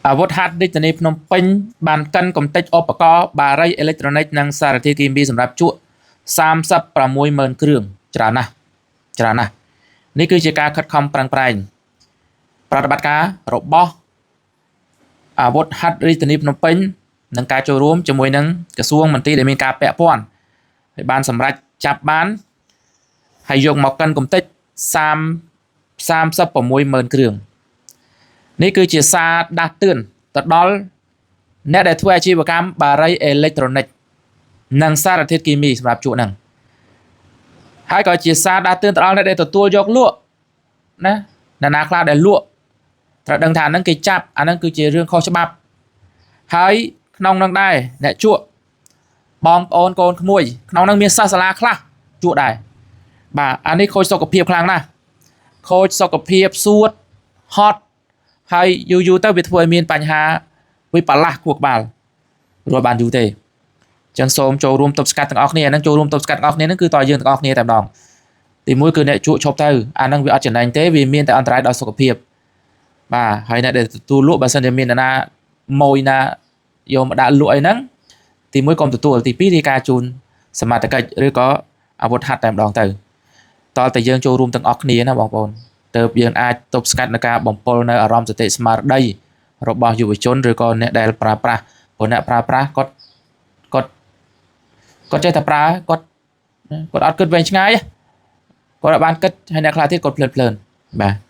អាវុធហត្ថរាជធានីភ្នំពេញបានកិនកំទេចឧបករណ៍បារីអេឡិចត្រូនិកនិងសារធាតុគីមីសម្រាប់ជក់36,000គ្រឿងច្រើនណាស់ច្រើនណាស់នេះគឺជាការខិតខំប្រឹងប្រែងប្រតិបត្តិការរបស់អាវុធហត្ថរាជធានីភ្នំពេញនិងការចូលរួមជាមួយនឹងក្រសួងមន្ទីរដែលមានការពាក់ព័ន្ធហើយបានសម្រេចចាប់បានហើយយកមកកិនកំទេច30 36,000គ្រឿងនេះគឺជាសារដាស់តឿនទៅដល់អ្នកដែលធ្វើអាជីវកម្មបារីអេឡិចត្រូនិកនិងសារធាតុគីមីសម្រាប់ជក់ហ្នឹងហើយក៏ជាសារដាស់តឿនទៅដល់អ្នកដែលទទួលយកលក់ណាអ្នកណាខ្លះដែលលក់ត្រូវដឹងថាអាហ្នឹងគេចាប់អាហ្នឹងគឺជារឿងខុសច្បាប់ហើយក្នុងហ្នឹងដែរអ្នកជក់បងប្អូនកូនក្មួយក្នុងហ្នឹងមានសិស្សសាលាខ្លះជក់ដែរបាទអានេះខូចសុខភាពខ្លាំងណាស់ ខូចសុខភាពសួតហត់ហើយយូរយូរទៅវាធ្វើឲ្យមានបញ្ហាវិបលាសខួរក្បាលរួចបានយូរទេអញ្ចឹងសូមចូលរួមទប់ស្កាត់ទាំងអស់គ្នាអាហ្នឹងចូលរួមទប់ស្កាត់ទាំងអស់គ្នាហ្នឹងគឺតើយើងទាំងអស់គ្នាតែម្ដងទីមួយគឺអ្នកជក់ឈប់ទៅអាហ្នឹងវាអត់ចំណេញទេវាមានតែអន្តរាយដល់សុខភាពបាទហើយអ្នកដែលទទួលលក់បើសិនជាមានអ្នកណាម៉ួយណាយកមកដាក់លក់អីហ្នឹងទីមួយកុំទទួលទីពីររាយការណ៍ជូនសមត្ថកិច្ចឬក៏អាវុធហត្ថតែម្ដងទៅតើតែយើងចូលរួមទាំងអស់គ្នាណាបងប្អូន ទើបយើងអាចទប់ស្កាត់នៅការបំពុលនៅអារម្មណ៍សតិស្មារតីរបស់យុវជនឬក៏អ្នកដែលប្រើប្រាស់ព្រោះអ្នកប្រើប្រាស់គាត់គាត់គាត់ចេះតែប្រើគាត់គាត់អត់គិតវែងឆ្ងាយគាត់អត់បានគិតហើយអ្នកខ្លះទៀតគាត់ភ្លើនភ្លើនបាទ។